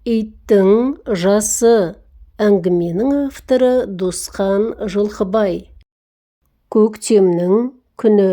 Иттің жасы. Әңгіменің авторы Досхан Жылқыбай. Көктемнің күні.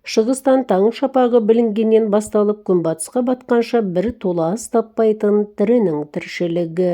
Шығыстан таң шапағы білінгеннен басталып, күнбатысқа батқанша бір толас таппайтын тірінің тіршілігі.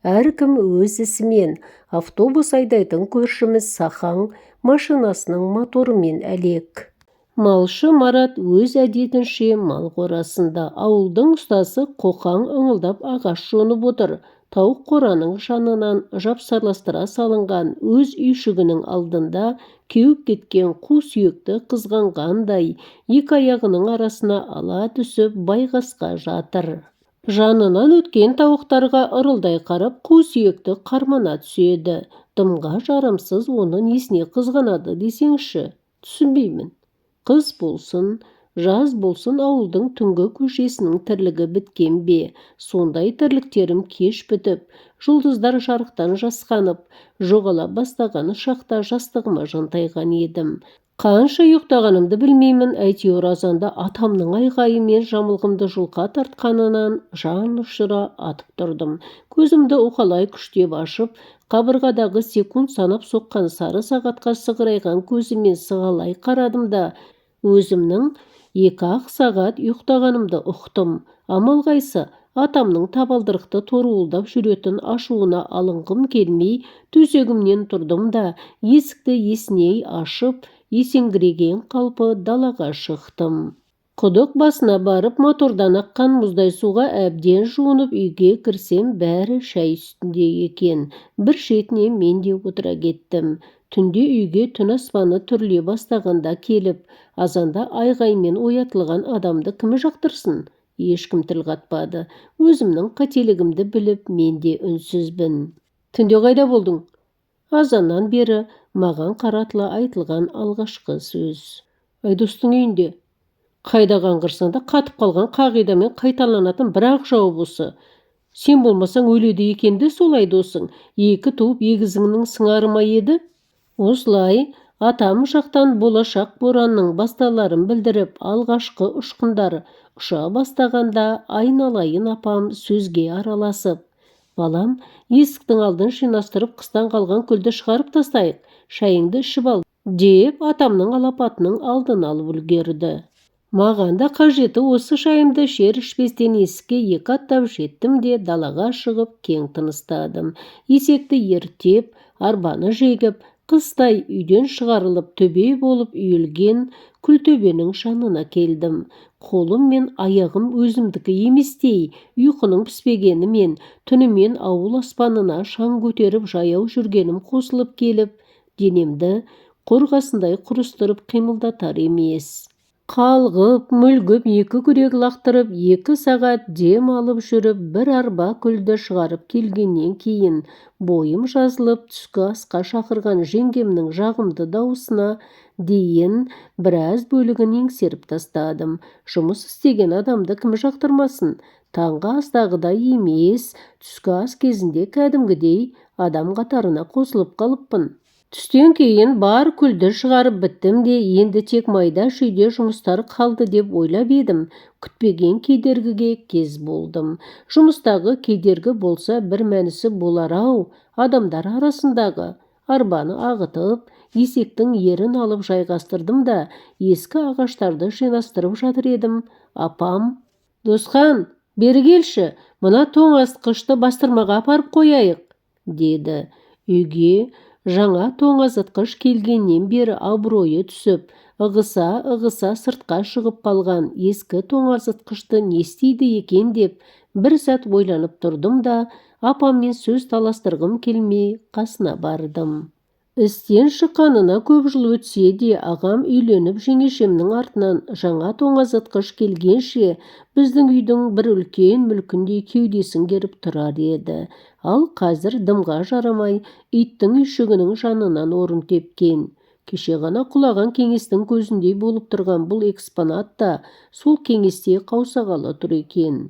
Әркім өз ісімен. Автобус айдайтын көршіміз Сахаң машинасының моторымен әлек. Малшы Марат өз әдетінше мал қорасында. Ауылдың ұстасы Қоқаң ыңылдап ағаш жонып отыр. Тауық қораның жанынан жапсарластыра салынған өз үйшігінің алдында кеуіп кеткен қу сүйекті қызғанғандай екі аяғының арасына ала түсіп байғасқа жатыр. Жанынан өткен тауықтарға ырылдай қарап, қу сүйекті қармана түседі. Дымға жарамсыз оны несіне қызғанады десеңші, түсінбеймін. Қыс болсын, жаз болсын, ауылдың түнгі көшесінің тірлігі біткен бе? Сондай тірліктерім кеш бітіп, жұлдыздар жарықтан жасқанып, жоғала бастаған шақта жастығыма жантайған едім. Қанша ұйықтағанымды білмеймін, әйтеуір азанда атамның айғайы мен жамылғымды жұлқа тартқанынан жан ұшыра атып тұрдым. Көзімді уқалай күштеп ашып, қабырғадағы секунд санап соққан сары сағатқа сығырайған көзіммен сығалай қарадым да, өзімнің 2-ақ сағат ұйықтағанымды ұқтым. Амал қайсы, атамның табалдырықты торуылдап жүретін ашуына алынғым келмей, төсегімнен тұрдым да, есікті есіней ашып, есеңгіреген қалпы далаға шықтым. Құдық басына барып, мотордан аққан мұздай суға әбден жуынып үйге кірсем, бәрі шай үстінде екен. Бір шетіне мен де отыра кеттім. Түнде үйге түн аспаны түріле бастағанда келіп, азанда айғаймен оятылған адамды кім жақтырсын? Ешкім тіл қатпады. Өзімнің қателігімді біліп, мен де үнсізбін. Түнде қайда болдың? Азаннан бері маған қаратыла айтылған алғашқы сөз. Айдостың үйінде. Қайда қаңғырсаң да қатып қалған қағидамен қайталанатын бір-ақ жауап осы. Сен болмасаң өледі екен де сол Айдосың. Екі туып егізіңнің сыңары ма еді? Осылай атам жақтан болашақ боранның басталарын білдіріп, алғашқы ұшқындар ұша бастағанда айналайын апам сөзге араласып, балам, есіктің алдын жинастырып, қыстан қалған күлді шығарып тастайық, шайыңды ішіп ал, деп атамның алапатының алдын алып үлгерді. Маған да қажеті осы шайымды ішер ішпестен есікке екі аттап жеттім де далаға шығып кең тыныстадым. Есекті ерттеп, арбаны жегіп, қыстай үйден шығарылып төбе болып үйілген күлтөбенің жанына келдім. Қолым мен аяғым өзімдікі еместей, ұйқының піспегені мен түнімен ауыл аспанына шаң көтеріп жаяу жүргенім қосылып келіп, денемді қорғасындай құрыстырып қимылдатар емес. Қалғып, мүлгіп, екі күрек лақтырып, 2 сағат дем алып жүріп, бір арба күлді шығарып келгеннен кейін бойым жазылып, түскі асқа шақырған жеңгемнің жағымды дауысына дейін біраз бөлігін еңсеріп тастадым. Жұмыс істеген адамды кім жақтырмасын? Таңғы астағыдай емес, түскі ас кезінде кәдімгідей адам қатарына қосылып қалыппын. Түстен кейін бар күлді шығарып біттім де, енді тек майда шүйде жұмыстар қалды деп ойлап едім, күтпеген кедергіге кез болдым. Жұмыстағы кедергі болса бір мәнісі болар-ау, адамдар арасындағы. Арбаны ағытып, есектің ерін алып жайғастырдым да, ескі ағаштарды жинастырып жатыр едім. Апам, Досхан, бері келші, мына тоңазытқышты бастырмаға апарып қояйық, деді. Үйге жаңа тоңазытқыш келгеннен бері абыройы түсіп, ығыса-ығыса сыртқа шығып қалған ескі тоңазытқышты не істейді екен деп бір сәт ойланып тұрдым да, апаммен сөз таластырғым келмей қасына бардым. Істен шыққанына көп жыл өтсе де, ағам үйленіп жеңешемнің артынан жаңа тоңазытқыш келгенше біздің үйдің бір үлкен мүлкіндей кеудесін керіп тұрар еді. Ал қазір дымға жарамай, иттің үйшігінің жанынан орын тепкен. Кеше ғана құлаған кеңестің көзіндей болып тұрған бұл экспонат та сол кеңесте қаусағалы тұр екен.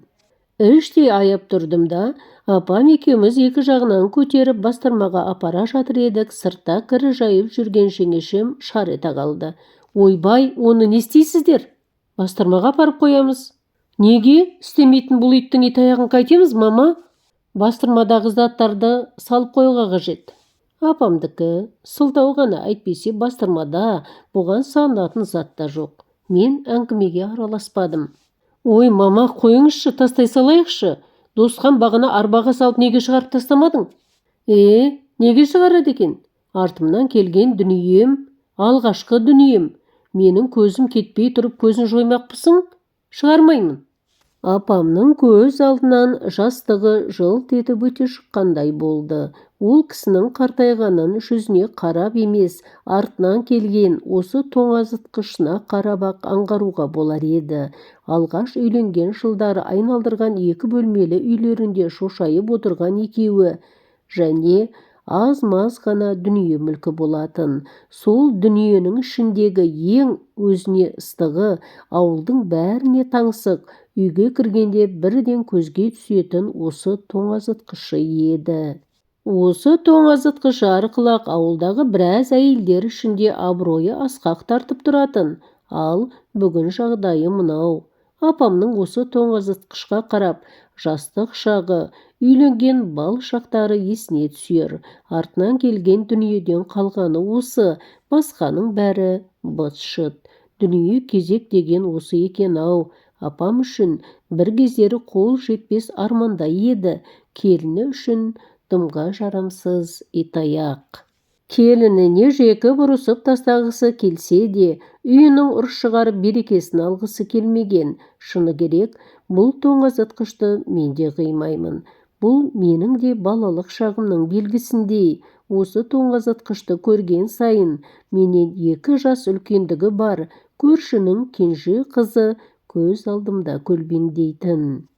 Іштей аяп тұрдым да, апам екеуміз екі жағынан көтеріп бастырмаға апара жатыр едік, сыртта кір жайып жүрген жеңешем шар ете қалды. Ойбай, оны не істейсіздер? Бастырмаға апарып қоямыз. Неге? Істемейтін бұл иттің ит аяғын қайтеміз, мама? Бастырмадағы заттарды салып қоюға қажет. Апамдікі сылтау ғана, әйтпесе бастырмада бұған салынатын зат та жоқ. Мен әңгімеге араласпадым. Ой, мама, қойыңызшы, тастай салайықшы. Досқан бағана арбаға салып неге шығарып тастамадың? Неге шығарады екен? Артымнан келген дүнием, алғашқы дүнием. Менің көзім кетпей тұрып көзін жоймақпысың? Шығармаймын. Апамның көз алдынан жастығы жылт етіп өте шыққандай болды. Ол кісінің қартайғанын жүзіне қарап емес, артынан келген осы тоңазытқышына қарап-ақ аңғаруға болар еді. Алғаш үйленген жылдары айналдырған екі бөлмелі үйлерінде шошайып отырған екеуі және аз-маз ғана дүние-мүлкі болатын. Сол дүниенің ішіндегі ең өзіне ыстығы, ауылдың бәріне таңсық, үйге кіргенде бірден көзге түсетін осы тоңазытқышы еді. Осы тоңазытқышы арқылы-ақ ауылдағы біраз әйелдер ішінде абыройы асқақ тартып тұратын. Ал бүгін жағдайы мынау. Апамның осы тоңазытқышқа қарап, жастық шағы, үйленген бал шақтары есіне түсер. Артынан келген дүниеден қалғаны осы, басқаның бәрі быт-шыт. Дүние кезек деген осы екен-ау. Апам үшін бір кездері қол жетпес армандай еді, келіні үшін дымға жарамсыз итаяқ. Келініне жекіп ұрысып тастағысы келсе де, үйінің ұрыс шығарып берекесін алғысы келмеген. Шыны керек, бұл тоңазытқышты мен де қимаймын. Бұл менің де балалық шағымның белгісіндей. Осы тоңазытқышты көрген сайын менен 2 жас үлкендігі бар көршінің кенже қызы көз алдымда көлбеңдейтін.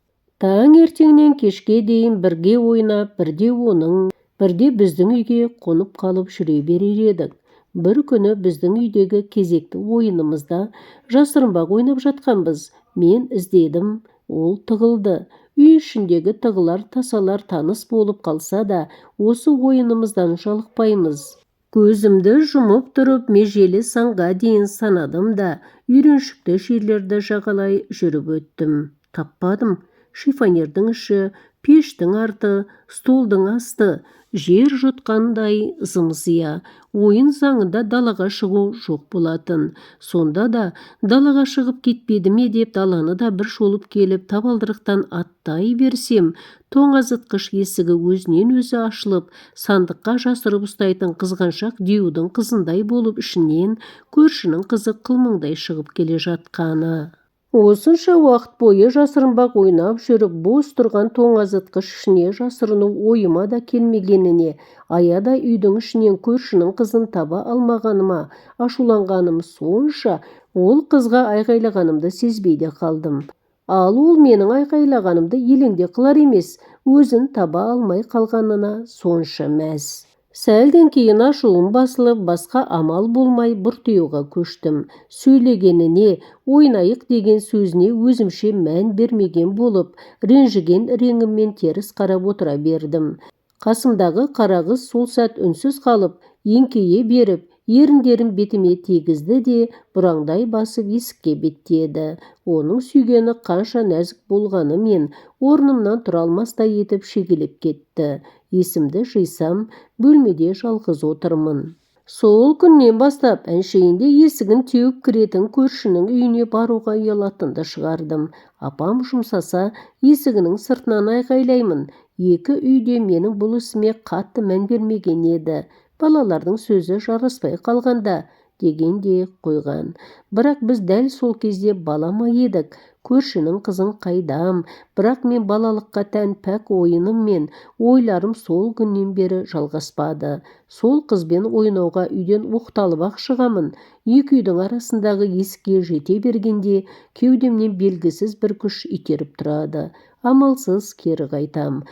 Таңертеңнен кешке дейін бірге ойнап, бірде оның, бірде біздің үйге қонып қалып жүре берер едік. Бір күні біздің үйдегі кезекті ойынымызда жасырынбақ ойнап жатқанбыз. Мен іздедім, ол тығылды. Үй ішіндегі тығылар тасалар таныс болып қалса да, осы ойынымыздан жалықпаймыз. Көзімді жұмып тұрып межелі санға дейін санадым да, үйреншікті жерлерді жағалай жүріп өттім. Таппадым. Шифонердің іші, пештің арты, столдың асты, жер жұтқандай зым-зия. Ойын заңында далаға шығу жоқ болатын. Сонда да далаға шығып кетпеді ме деп даланы да бір шолып келіп, табалдырықтан аттай берсем, тоңазытқыш есігі өзінен өзі ашылып, сандыққа жасырып ұстайтын қызғаншақ диюдың қызындай болып ішінен көршінің қызы қылмыңдай шығып келе жатқаны. Осынша уақыт бойы жасырынбақ ойнап жүріп, бос тұрған тоңазытқыш ішіне жасырыну ойыма да келмегеніне, аядай үйдің ішінен көршінің қызын таба алмағаныма ашуланғаным сонша, ол қызға айғайлағанымды сезбей де қалдым. Ал ол менің айғайлағанымды елеңде қылар емес, өзін таба алмай қалғанына сонша мәз. Сәлден кейін ашуым басылып, басқа амал болмай бұртиюға көштім. Сөйлегеніне, ойнайық деген сөзіне өзімше мән бермеген болып, ренжіген реңіммен теріс қарап отыра бердім. Қасымдағы қара қыз сол сәт үнсіз қалып, еңкейе беріп, еріндерін бетіме тигізді де, бұраңдай басып есікке беттеді. Оның сүйгені қанша нәзік болғанымен, орнымнан тұра алмастай етіп шегелеп кетті. Есімді жисам, бөлмеде жалғыз отырмын. Сол күннен бастап әншейінде есігін теуіп кіретін көршінің үйіне баруға ұялатынды шығардым. Апам жұмсаса, есігінің сыртынан айғайлаймын. Екі үйде менің бұл ісіме қатты мән бермеген еді. Балалардың сөзі жараспай қалғанда деген де қойған. Бірақ біз дәл сол кезде бала ма едік? Көршінің қызын қайдам? Бірақ мен балалыққа тән пәк ойыным мен ойларым сол күннен бері жалғаспады. Сол қызбен ойнауға үйден оқталып-ақ шығамын. Екі үйдің арасындағы есікке жете бергенде кеудемнен белгісіз бір күш итеріп тұрады. Амалсыз кері қайтам.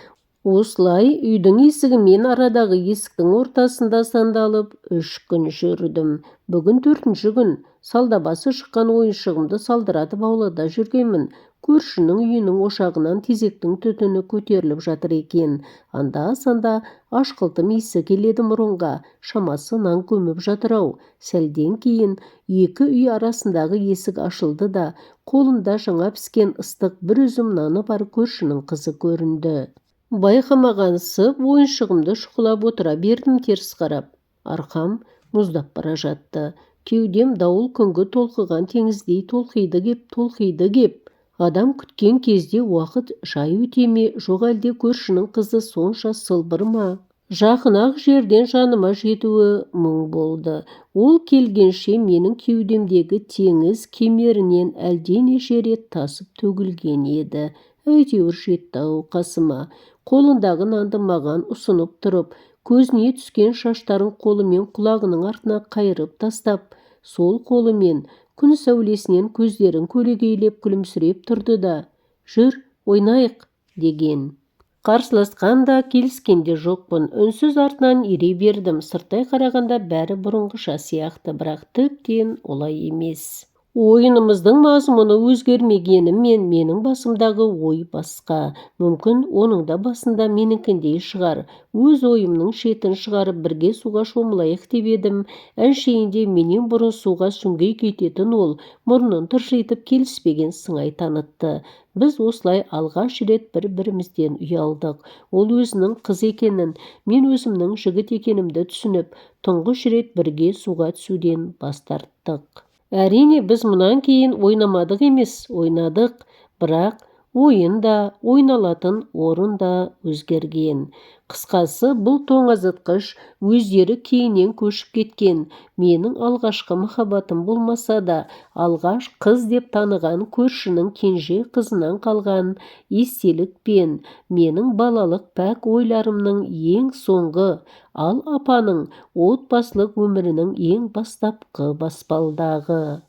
Осылай үйдің есігі мен арадағы есіктің ортасында сандалып 3 күн жүрдім. Бүгін 4-ші күн. Салдабасы шыққан ойыншығымды салдыратып аулада жүргенмін. Көршінің үйінің ошағынан тезектің түтіні көтеріліп жатыр екен. Анда-санда ашқылтым иісі келеді мұрынға. Шамасы нан көміп жатыр-ау. Сәлден кейін екі үй арасындағы есік ашылды да, қолында жаңа піскен ыстық бір үзім наны бар көршінің қызы көрінді. Байқамағансып ойыншығымды шұқылап отыра бердім теріс қарап. Арқам мұздап бара жатты. Кеудем дауыл күнгі толқыған теңіздей толқиды кеп, толқиды кеп. Адам күткен кезде уақыт жай өте ме, жоқ әлде көршінің қызы сонша сылбыр ма? Жақын-ақ жерден жаныма жетуі мұң болды. Ол келгенше менің кеудемдегі теңіз кемерінен әлденеше рет тасып төгілген еді. Әйтеуір жетті-ау қасыма. Қолындағы нанды маған ұсынып тұрып, көзіне түскен шаштарын қолымен құлағының артына қайырып тастап, сол қолымен күн сәулесінен көздерін көлегейлеп күлімсіреп тұрды да, «Жүр, ойнайық», деген. Қарсыласқан да, келіскен де жоқпын. Үнсіз артынан ере бердім. Сырттай қарағанда бәрі бұрынғыша сияқты, бірақ тіптен олай емес. Ойынымыздың мазмұны өзгермегенімен менің басымдағы ой басқа. Мүмкін, оның да басында менікіндей шығар. Өз ойымның шетін шығарып бірге суға шомылайық деп едім. Әншейінде менен бұрын суға сүңги кететін ол мұрнын тыржитып келіспеген сыңай танытты. Біз осылай алғаш рет бір-бірімізден ұялдық. Ол өзінің қыз екенін, мен өзімнің жігіт екенімді түсініп, тұңғыш рет бірге суға түсуден бас тарттық. Әрине, біз мұнан кейін ойнамадық емес, ойнадық, бірақ ойын да, ойналатын орын да өзгерген. Қысқасы, бұл тоңазытқыш өздері кейіннен көшіп кеткен менің алғашқы махаббатым болмаса да, алғаш қыз деп таныған көршінің кенже қызынан қалған естелік пен менің балалық пәк ойларымның ең соңғы, ал апаның отбасылық өмірінің ең бастапқы баспалдағы.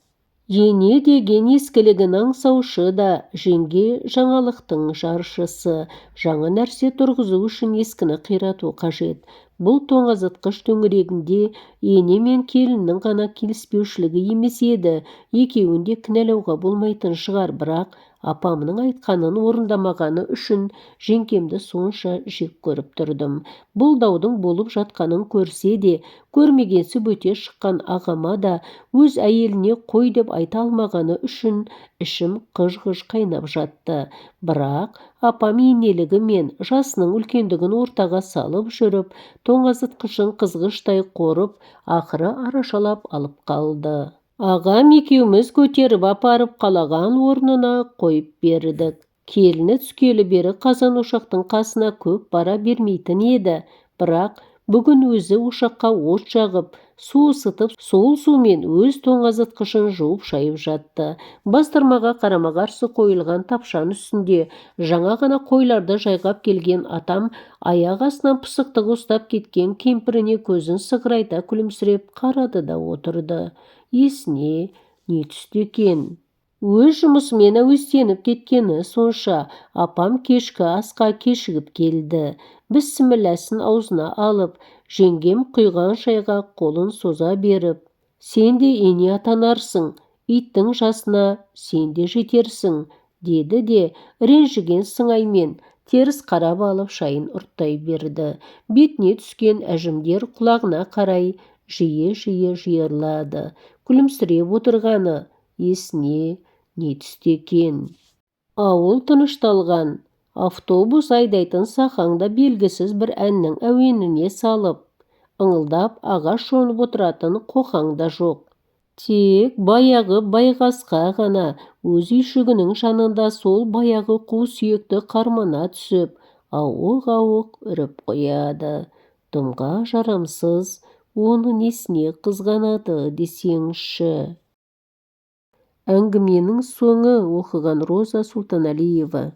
Ене деген ескілігін аңсаушы да, жеңге жаңалықтың жаршысы. Жаңа нәрсе тұрғызу үшін ескіні қирату қажет. Бұл тоңазытқыш төңірегінде ене мен келіннің ғана келіспеушілігі емес еді. Екеуін де кінәлауға болмайтын шығар, бірақ апамның айтқанын орындамағаны үшін жеңгемді сонша жек көріп тұрдым. Бұл даудың болып жатқанын көрсе де, көрмегенсіп өте шыққан ағама да өз әйеліне қой деп айта алмағаны үшін ішім қыж-қыж қайнап жатты. Бірақ апам енелігі мен жасының үлкендігін ортаға салып жүріп, тоңазытқышын қызғыштай қорып, ақыры арашалап алып қалды. Ағам екеуміз көтеріп апарып қалаған орнына қойып бердік. Келіні түскелі бері қазан ошақтың қасына көп бара бермейтін еді. Бірақ бүгін өзі ошаққа от жағып, су ысытып, сол сумен өз тоңазытқышын жуып-шайып жатты. Бастырмаға қарама-қарсы қойылған тапшан үстінде жаңа ғана қойларды жайғап келген атам аяқ астынан пысықтығы ұстап кеткен кемпіріне көзін сығырайта күлімсіреп қарады да отырды. Есіне не түсті екен? Өз жұмысымен әуестеніп кеткені сонша, апам кешкі асқа кешігіп келді. Бісмілләсін аузына алып, жеңгем құйған шайға қолын соза беріп, «Сен де ене атанарсың, иттің жасына сен де жетерсің», деді де ренжіген сыңаймен теріс қарап алып шайын ұрттай берді. Бетіне түскен әжімдер құлағына қарай жиі-жиі жиырылады. Күлімсіреп отырғаны есіне не түсті екен? Ауыл тынышталған. Автобус айдайтын Сақаң да белгісіз бір әннің әуеніне салып, ыңылдап ағаш жонып отыратын Қоқаң да жоқ. Тек баяғы байғасқа ғана өз үйшігінің жанында сол баяғы қу сүйекті қармана түсіп, ауық-ауық үріп қояды. Дымға жарамсыз, оны несіне қызғанады десеңші. Әңгіменің соңы оқыған Роза Сұлтаналиева.